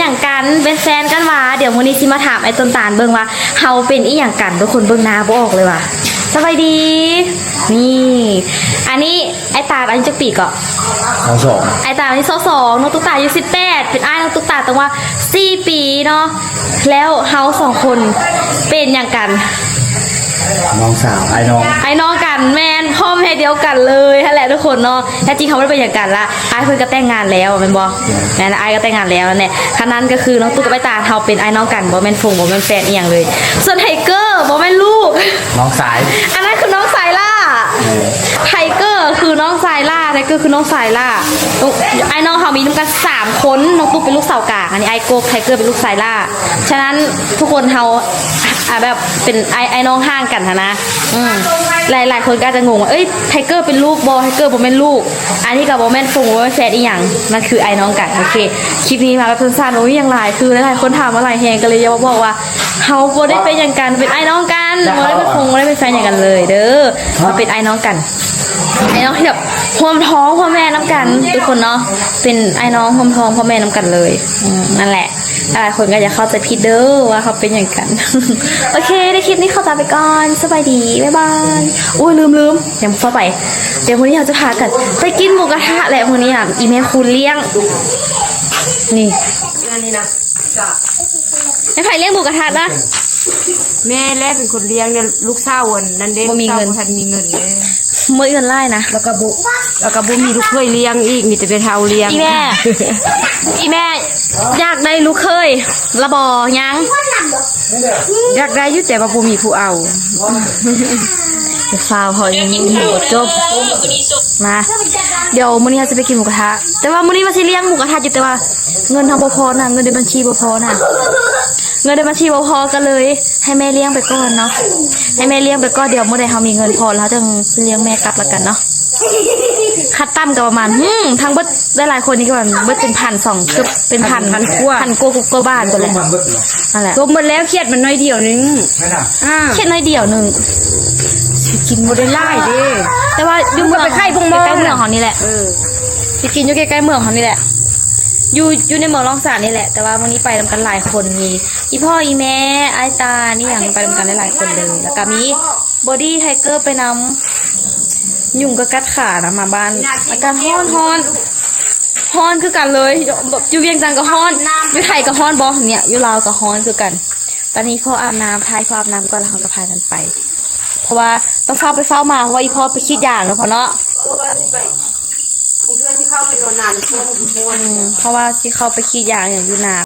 ຫຍັງກັນ ເປັນແຟນກັນຫວາ? ດຽວມື້ນີ້ຊິມາຖາມອ້າຍຕົ້ນຕານເບິ່ງວ່າເຮົາເປັນອີ່ຫຍັງກັນ. ທຸກຄົນເບິ່ງໜ້າບໍ່ອອກເລີຍຫວາ. ສະບາຍດີ. ນີ້ ອັນນີ້ອ້າຍຕານອາຍຸຈັກປີເກາະ? ຊາວສອງ. ອ້າຍຕານອາຍຸຊາວສອງ ນ້ອງຕຸກຕາອາຍຸສິບແປດ ເປັນອ້າຍນ້ອງຕຸກຕາຕັ້ງວ່າສີ່ປີເນາະ. ແລ້ວເຮົາສອງຄົນເປັນຫຍັງກັນ? ນ້ອງສາວ ອ້າຍນ້ອງ ອ້າຍນ້ອງກັນ. ແມ່ນ ພໍ່ແມ່ດຽວກັນເລີຍຫັ້ນແຫຼະທຸກຄົນເນາະ. ແທ້ຈິງເຮົາບໍ່ໄດ້ເປັນຫຍັງກັນລະ ອ້າຍເພິ່ນກໍແຕ່ງງານແລ້ວແມ່ນບໍ່? ແມ່ນ ອ້າຍກໍແຕ່ງງານແລ້ວນັ້ນແຫຼະ. ຄັນນັ້ນກໍຄືນ້ອງຕຸກກັບອ້າຍຕານ ເຮົາເປັນອ້າຍນ້ອງກັນ ບໍ່ແມ່ນຟົງ ບໍ່ແມ່ນແຟນອີ່ຫຍັງເລີຍ. ສ່ວນໄທເກີ ບໍ່ແມ່ນລູກ ນ້ອງຊາຍ ອັນນັ້ນຄືນ້ອງຊາຍລ່າ. ເອີ ໄທເກີຄືນ້ອງຊາຍລ່າ ໄທເກີຄືນ້ອງຊາຍລ່າ. ອ້າຍນ້ອງເຮົາມີນຳກັນສາມຄົນ ນ້ອງຕຸກເປັນລູກສາວກາງ ອັນນີ້ອ້າຍກົກ ໄທເກີເປັນລູກຊາຍລ່າ. ສະນັ້ນທຸກຄົນເຮົາ ອ່າ ແບບເປັນອ້າຍ ອ້າຍນ້ອງຫ່າງກັນຫັ້ນນະ. ອືມ ຫຼາຍໆຄົນກໍອາດຈະງົງວ່າ ເອີຍ ໄທເກີເປັນລູກບໍ່? ໄທເກີບໍ່ແມ່ນລູກ. ອັນນີ້ກໍບໍ່ແມ່ນຟົງ ບໍ່ແມ່ນແຟນອີ່ຫຍັງ ມັນຄືອ້າຍນ້ອງກັນ. ໂອເຄ ຄລິບນີ້ມາແບບສັ້ນໆ ບໍ່ມີຫຍັງຫຼາຍ ຄືຫຼາຍໆຄົນຖາມມາຫຼາຍແຮງ ກໍເລີຍຢາກມາບອກວ່າ ເຮົາບໍ່ໄດ້ເປັນຫຍັງກັນ ເປັນອ້າຍນ້ອງກັນ ບໍ່ໄດ້ເປັນຟົງ ບໍ່ໄດ້ເປັນແຟນຫຍັງກັນເລີຍເດີ. ເຮົາເປັນອ້າຍນ້ອງກັນ ອ້າຍນ້ອງທີ່ແບບຮ່ວມທ້ອງພໍ່ແມ່ນຳກັນທຸກຄົນເນາະ ເປັນອ້າຍນ້ອງຮ່ວມທ້ອງພໍ່ແມ່ນຳກັນເລີຍ. ອືມ ນັ້ນແຫຼະ ຫຼາຍຄົນກໍຢ່າເຂົ້າໃຈຜິດເດີວ່າເຮົາເປັນຫຍັງກັນ. ໂອເຄ ໃນຄລິບນີ້ຂໍລາໄປກ່ອນ ສະບາຍດີ ບາຍບາຍ. ໂອ້ຍ ລືມໆ ຍັງບໍ່ໄປ. ດຽວມື້ນີ້ເຮົາຈະພາກັນໄປກິນໝູກະທະແຫຼະ ມື້ນີ້ອະ ອີ່ແມ່ຄູນລ້ຽງ. ນີ້ ແມ່ນໃຜລ້ຽງໝູກະທະລະ? ແມ່ແຫຼະເປັນຄົນລ້ຽງເດ້ ລູກສາວອັນນັ້ນເດ້ ບໍ່ມີເງິນ ລູກສາວບໍ່ທັນມີເງິນເດ້ ບໍ່ມີເງິນຫຼາຍນະ ແລ້ວກໍບໍ່ ແລ້ວກໍບໍ່ມີລູກເຂີຍລ້ຽງອີກ ມີແຕ່ແມ່ເຖົ້າລ້ຽງ. ອີ່ແມ່ ອີ່ແມ່ຢາກໄດ້ລູກເຂີຍລະບໍ່? ຍັງ ຢາກໄດ້ຢູ່ ແຕ່ວ່າບໍ່ມີຜູ້ເອົາ. ຊາວເຮົາຍັງບໍ່ຈົບ. ມາ ດຽວມື້ນີ້ເຮົາຊິໄປກິນໝູກະທະ ແຕ່ວ່າມື້ນີ້ວ່າຊິລ້ຽງໝູກະທະຢູ່ ແຕ່ວ່າເງິນເຮົາບໍ່ພໍນະ ເງິນໃນບັນຊີບໍ່ພໍນະ ເງິນໃນບັນຊີບໍ່ພໍ ກໍເລີຍໃຫ້ແມ່ລ້ຽງໄປກ່ອນເນາະ ໃຫ້ແມ່ລ້ຽງໄປກ່ອນ. ດຽວມື້ໃດເຮົາມີເງິນພໍແລ້ວ ເຮົາຈັ່ງຊິລ້ຽງແມ່ກັບລະກັນເນາະ. ຄັດຕ່ຳກໍປະມານ ຫື ທັງເບິດຫຼາຍໆຄົນນີ້ກໍເບິດເປັນພັນສອງ ເກືອບເປັນພັນ ພັນກວ່າ ພັນກວ່າ ກວ່າບາດພຸ້ນແຫຼະ. ນັ້ນແຫຼະ ລົມໝົດແລ້ວ ຄຽດມັນໜ້ອຍດຽວໜຶ່ງ. ອ່າ ຄຽດໜ້ອຍດຽວໜຶ່ງ ຊິກິນບໍ່ໄດ້ຫຼາຍເດ້ ແຕ່ວ່າຢູ່ເມືອງ ໃກ້ໆເມືອງເຮົານີ້ແຫຼະ. ເອີ ຊິກິນຢູ່ໃກ້ໆເມືອງເຮົານີ້ແຫຼະ ຢູ່ ຢູ່ໃນເມືອງລ້ອງສານນີ້ແຫຼະ. ແຕ່ວ່າມື້ນີ້ໄປນຳກັນຫຼາຍຄົນ ມີອີ່ພໍ່ ອີ່ແມ່ ອ້າຍຕາ ນີ້ຫຍັງ ໄປນຳກັນຫຼາຍໆຄົນເລີຍ ແລ້ວກໍມີ Body Tiger ໄປນຳ. ຍຸງກໍກັດຂານະ ມາບ້ານ ອາກາດຮ້ອນ ຮ້ອນ ຮ້ອນຄືກັນເລີຍ. ຢູ່ວຽງຈັນກໍຮ້ອນ ຢູ່ໄທກໍຮ້ອນບໍ່? ເນຍ ຢູ່ລາວກໍຮ້ອນຄືກັນ. ຕອນນີ້ພໍ່ອາບນ້ຳ ຖ້າໃຫ້ພໍ່ອາບນ້ຳກ່ອນ ແລ້ວເຮົາກໍພາກັນໄປ ເພາະວ່າຕ້ອງຟ້າວໄປຟ້າວມາ ເພາະວ່າອີ່ພໍ່ໄປສີດຢາແລ້ວເນາະ. ອືມ ເພາະວ່າຊິເຂົ້າໄປສີດຢາຫຍັງຢູ່ນາ